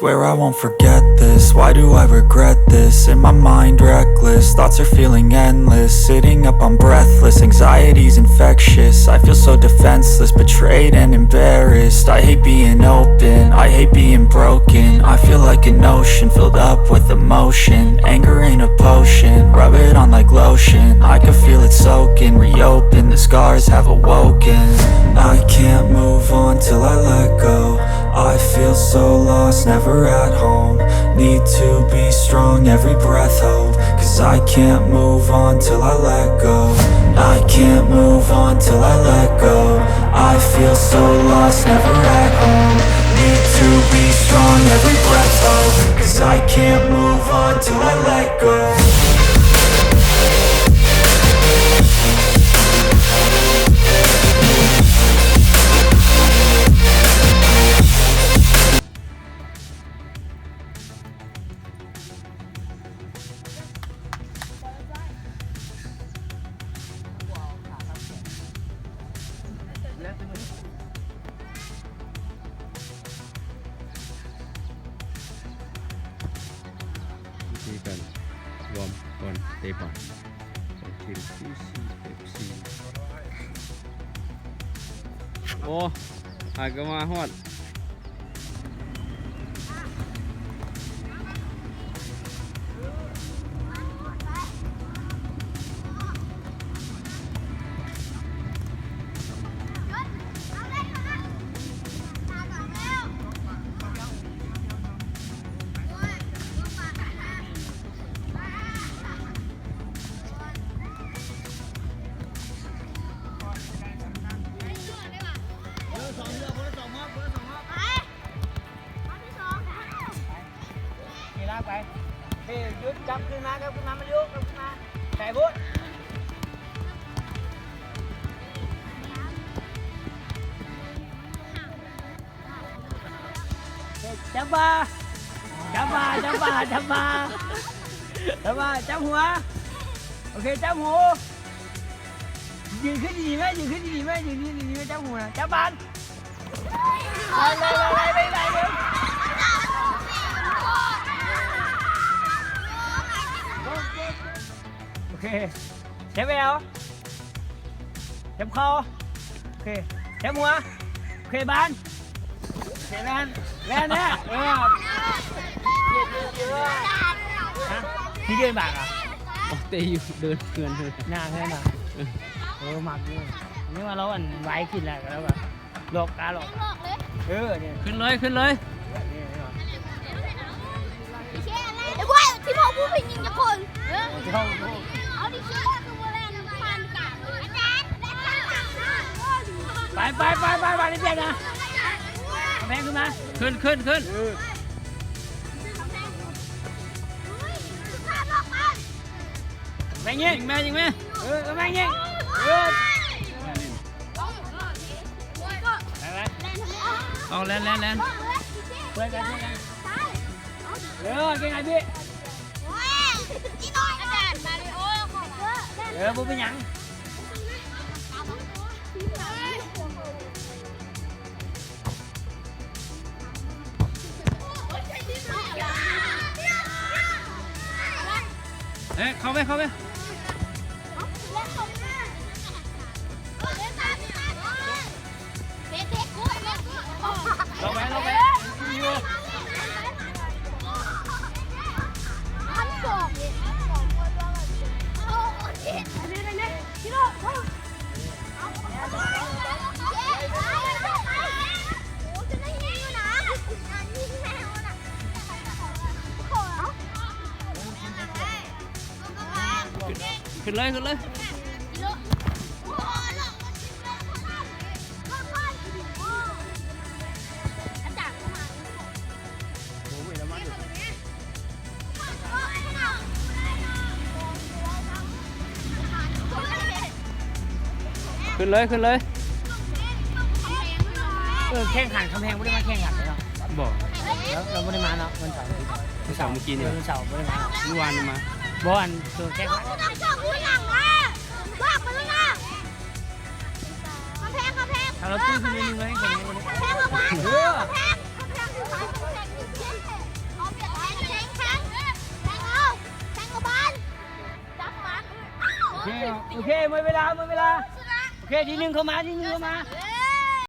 Swear I won't forget this. Why do I regret this? In my mind, reckless. Thoughts are feeling endless. Sitting up, I'm breathless. Anxiety's infectious. I feel so defenseless, betrayed and embarrassed. I hate being open. I hate being broken. I feel like an ocean filled up with emotion. Anger ain't a potion. Rub it on like lotion. I can feel it soaking. Reopen. The scars have awoken. I can't move on till I let go. I feel so lost, never at home. Need to be strong, every breath hope. 'Cause I can't move on till I let go. I can't move on till I let go. I feel so lost, never at home. Need to be strong, every breath hope. 'Cause I can't move on till I let go. ວິທີການວອມກ່ອນເຕະບານ ຂອງທີມ ຊີຊີ ເອັຟຊີ. ໂອ້ ຫາກະມາຮອດ. ເຄ ລາກໄປ. ເຄ ຢຸດ, ກັບຄືນມາ, ກັບຄືນມາ, ມາລິໂອ, ກັບຄືນມາ. ໄປພຸ້ນ. ເຄ ຈັບບ່າ, ຈັບບ່າ, ຈັບບ່າ, ຈັບບ່າ, ຈັບບ່າ, ຈັບຫົວ. ໂອເຄ, ຈັບຫູ. ຢືນຂຶ້ນດີໆແມ່, ຢືນຂຶ້ນດີໆແມ່, ຢືນດີໆແມ່, ຈັບຫູນະ, ຈັບບານ. ໄລ່ ໄລ່ ໄລ່ ໄລ່ ໄລ່ ໄລ່. ໂອເຄ, ຈັບແອວ, ຈັບຄໍ. ໂອເຄ, ຈັບຫົວ. ໂອເຄ, ບານ. ໂອເຄ, ແລ່ນ, ແລ່ນແນ່. ເອີ, ຮະ, ທີ່ເດີນບານອະ? ບໍ່, ເຕະຢູ່ເດີນເຮືອນເລີຍ, ໜ້າເຮືອນນະ. ເອີ, ມັກຢູ່. ນີ້ວ່າລາວອັນໄວຂຶ້ນແລ້ວ, ລາວກໍ ຫຼອກກາຫຼອກ. ເອີ ນີ້ ຂຶ້ນເລີຍ ຂຶ້ນເລີຍ. ໄປ ໄປ ໄປ ໄປ ໄປ ໄປ ໄປ. ກຳແພງຂຶ້ນມາ. ຂຶ້ນ ຂຶ້ນ ຂຶ້ນ. ແມ່ຍິງ ແມ່ຍິງ ແມ່. ເອີ ກຳແພງຍິງ. ເອີ. ໄປ ໄປ ເອົາ ແລ່ນ ແລ່ນ ແລ່ນ. ຊ່ວຍກັນ ຊ່ວຍກັນ. ເອີ ເກັ່ງໄອ້ບີ້. ເອີ ບໍ່ເປັນຫຍັງ. ເອີ ເຂົ້າໄປ ເຂົ້າໄປ. ລະໄປ ລະໄປ. ຂຶ້ນເລີຍ ຂຶ້ນເລີຍ. ຂຶ້ນເລີຍ ຂຶ້ນເລີຍ. ເອີ ແຂ່ງຂັນກຳແພງບໍ່ໄດ້ມາແຂ່ງຂັນເນາະ. ບໍ່. ລາວ ລາວບໍ່ໄດ້ມາເນາະ ວັນເສົາ. ວັນເສົາມື້ກີ້ນີ້. ເອີ ວັນເສົາບໍ່ໄດ້ມາເນາະ. ມື້ວານນີ້ມາ. ບໍ່ ອັນ ເອີ ແຂ່ງຂັນ. ກຳແພງ ກຳແພງ. ຖ້າລາວຕື້ຂຶ້ນໜ້ອຍໜຶ່ງ ລາວແຂ່ງ. ກຳແພງ ກຳແພງ. ເອີ ກຳແພງ ກຳແພງ. ໂອເຄ ໝົດເວລາ ໝົດເວລາ. ໂອເຄ ທີໜຶ່ງເຂົ້າມາ ທີໜຶ່ງເຂົ້າມາ.